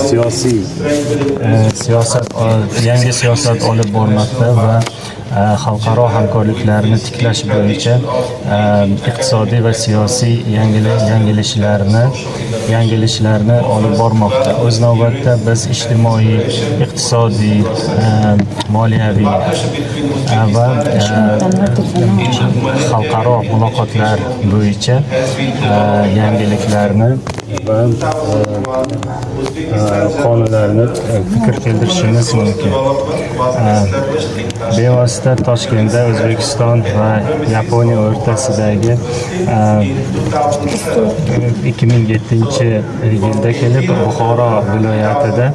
Siyosiy siyosat, yangi siyosat olib bormoqda va xalqaro hamkorliklarni tiklash bo'yicha iqtisodiy va siyosiy yangilishlarni olib bormoqda. O'z navbatda biz ijtimoiy, iqtisodiy, moliyaviy va xalqaro muloqotlar bo'yicha yangiliklarni va qonunlarni fikr keltirishimiz mumkin. Bevosita Toshkentda O'zbekiston va Yaponiya o'rtasidagi 2007 yilda kelib Buxoro viloyatida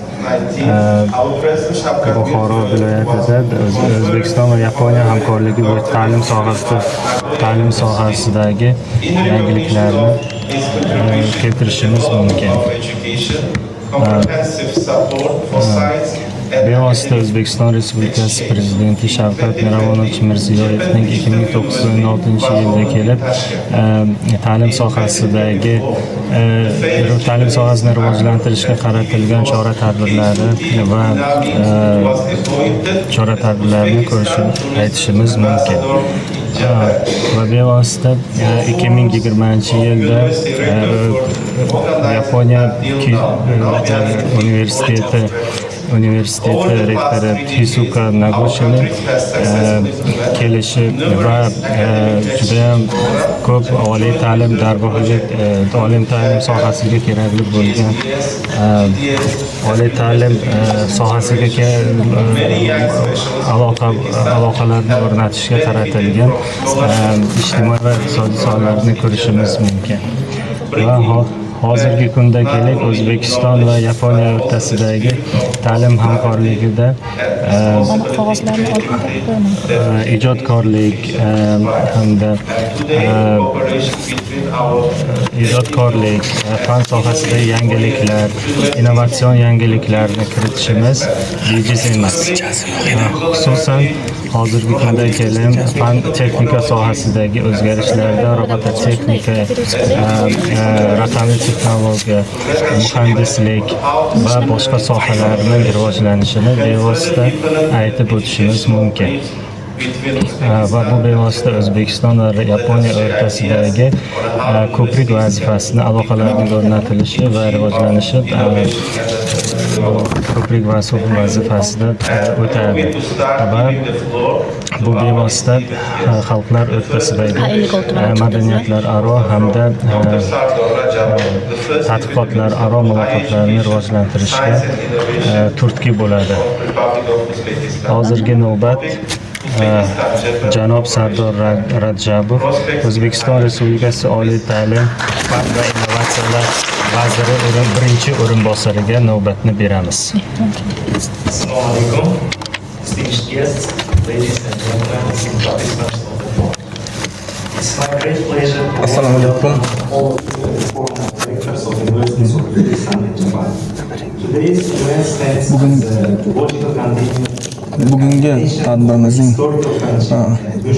O'zbekiston va Yaponiya hamkorligi bo'yicha ta'lim sohasidagi yangiliklarni keltirishimiz mumkin. Bevosita O'zbekiston Respublikasi Prezidenti Shavkat Miromonovich Mirziyoyevning 2016 yilda kelib ta'lim sohasidagi ta'lim sohasini rivojlantirishga qaratilgan chora tadbirlari va chora tadbirlarni ko'rishib aytishimiz mumkin. Va bevosita 2020 yilda Yaponiya universiteti rektori Hisuka Noguchini kelishi va judayam ko'p oliy ta'lim dargohiga, oliy ta'lim sohasiga kerakli bo'lgan oliy ta'lim sohasiga aloqalarni o'rnatishga qaratilgan ijtimoiy va iqtisodiy sohalarni ko'rishimiz mumkin. Va hozirgi kunda kelib O'zbekiston va Yaponiya o'rtasidagi ta'lim hamkorligida Qog'ozlarni olib qo'yaman. Ijodkorlik hamda ijodkorlik, fan sohasidagi yangiliklar, innovatsion yangiliklarni kiritishimiz bejiz emas. Xususan, hozirgi kunda kelib fan texnika sohasidagi o'zgarishlarda robototexnika, raqamli texnologiya, muhandislik va boshqa sohalarning rivojlanishini bevosita aytib o'tishimiz mumkin. Va bu bevosita O'zbekiston va Yaponiya o'rtasidagi ko'prik vazifasini, aloqalarning o'rnatilishi va rivojlanishi ko'prik vazifasida o'tadi va bu bevosita xalqlar o'rtasidagi madaniyatlararo hamda tadqiqotlararo muloqotlarni rivojlantirishga turtki bo'ladi. Hozirgi navbat janob Sardor Rajabov, O'zbekiston Respublikasi Oliy ta'lim, fan va innovatsiyalar vaziri birinchi o'rinbosariga navbatni beramiz. Assalomu alaykum, distinguished guests, ladies and gentlemen, participants of the forum. It's my great pleasure to Assalomu alaykum. Welcome all of you as forum of rectors of universities of Uzbekistan and Japan. Today's event stands as a logical continuation Bugungi tadbirimizning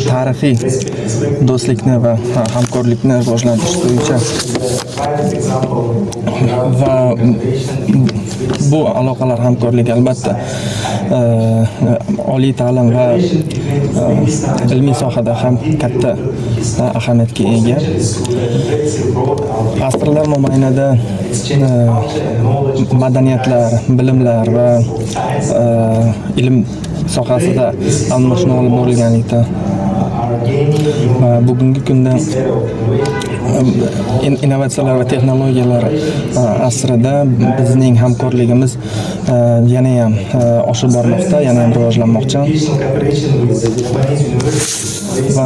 tarixiy do'stlikni va hamkorlikni rivojlantirish bo'yicha va bu aloqalar, hamkorlik albatta oliy ta'lim va ilmiy sohada ham katta ahamiyatga ega. Asrlar mobaynida madaniyatlar, bilimlar va ilm sohasida almashinuv olib borilganlikda va bugungi kunda innovatsiyalar va texnologiyalar asrida bizning hamkorligimiz yanayam oshib bormoqda, yanayam rivojlanmoqda va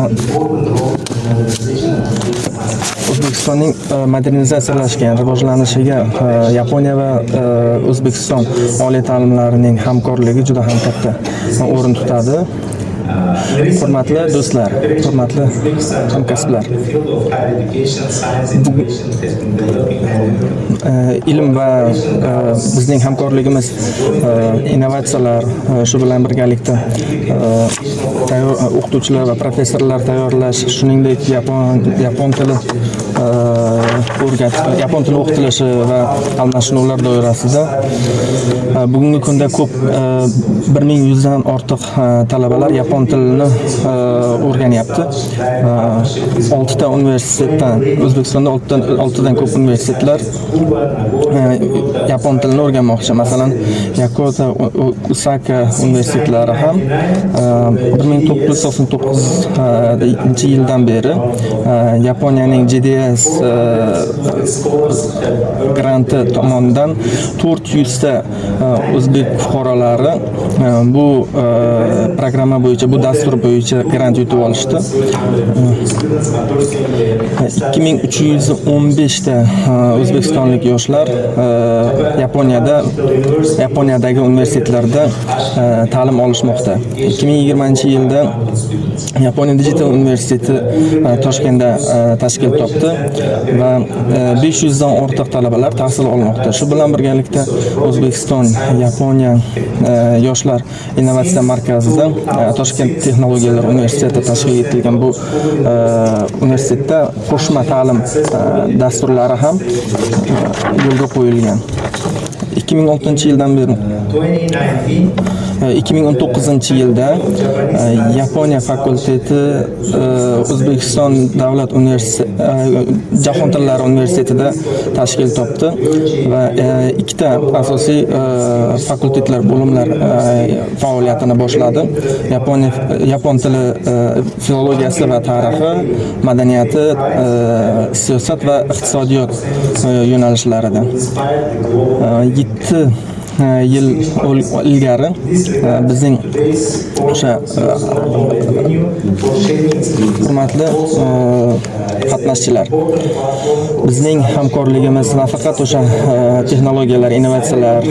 O'zbekistonning modernizatsiyalashgan rivojlanishiga Yaponiya va O'zbekiston oliy ta'limlarining hamkorligi juda ham katta o'rin tutadi. Hurmatli do'stlar, hurmatli hamkasblar. Ilm va bizning hamkorligimiz innovatsiyalar, shu bilan birgalikda tayyor o'qituvchilar va professorlar tayyorlash, shuningdek, yapon tili o'rgatish, yapon tili o'qitilishi va almashinuvlar doirasida bugungi kunda ko'p, 1100 dan ortiq talabalar yapon tilini o'rganyapti. Oltita universitetdan, O'zbekistonda oltidan ko'p universitetlar yapon tilini o'rganmoqchi. Masalan, Yakota, Osaka universitetlari ham 1999-yildan beri Yaponiyaning JDS granti tomonidan 400 ta o'zbek fuqarolari bu programma bo'yicha, bu dastur bo'yicha grant yutib olishdi. 2315 ta o'zbekistonlik yoshlar Yaponiyadagi universitetlarda ta'lim olishmoqda. 2020 yilda Yaponiya Digital universiteti Toshkentda tashkil topdi va 500 dan ortiq talabalar tahsil olmoqda. Shu bilan birgalikda O'zbekiston Yaponiya yoshlar innovatsiya markazida Toshkent texnologiyalar universiteti tashkil etilgan bu universitetda qo'shma ta'lim dasturlari ham yo'lga qo'yilgan. 2006 yildan beri, 2019 yilda Yaponiya fakulteti O'zbekiston davlat universiteti Jahon tillari universitetida tashkil topdi va ikkita asosiy fakultetlar, bo'limlar faoliyatini boshladi. Yaponiya yapon tili filologiyasi va tarixi, madaniyati, siyosat va iqtisodiyot yo'nalishlarida. 7 yil ilgari bizning o'sha hurmatli qatnashchilar, bizning hamkorligimiz nafaqat o'sha texnologiyalar, innovatsiyalar,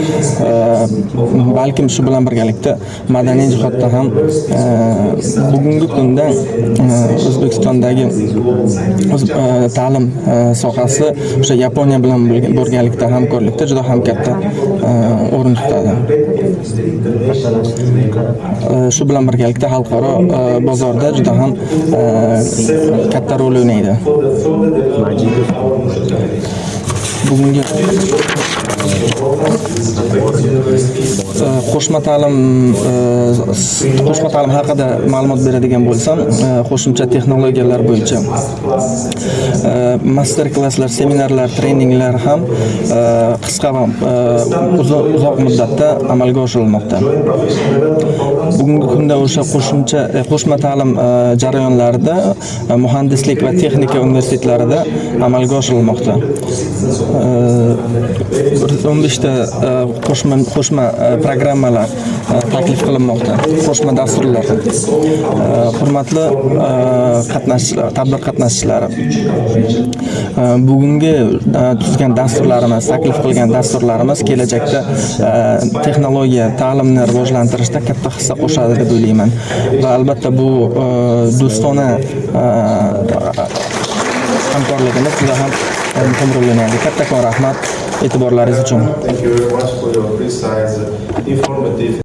balkim shu bilan birgalikda madaniy jihatda ham bugungi kunda O'zbekistondagi ta'lim sohasi o'sha Yaponiya bilan birgalikda hamkorlikda juda ham katta o'rin tutadi. Shu bilan birgalikda xalqaro bozorda juda ham katta rol o'ynaydi. Majidov. Bugungi qo'shma ta'lim haqida ma'lumot beradigan bo'lsam, qo'shimcha texnologiyalar bo'yicha master klasslar, seminarlar, treninglar ham qisqa va uzoq muddatda amalga oshirilmoqda. Bugungi kunda o'sha qo'shimcha qo'shma ta'lim jarayonlarida muhandislik va texnika universitetlarida amalga oshirilmoqda. 15 ta qo'shma programmalar taklif qilinmoqda, qo'shma dasturlar. Hurmatli qatnashchilar, tadbir qatnashchilari, bugungi tuzgan dasturlarimiz, taklif qilgan dasturlarimiz kelajakda texnologiya ta'limni rivojlantirishda katta hissa qo'shadi deb o'ylayman va albatta bu do'stona hamkorligimiz juda ham muhim rol o'ynaydi. Kattakon rahmat e'tiborlaringiz uchun. Thank you very much for your precise, informative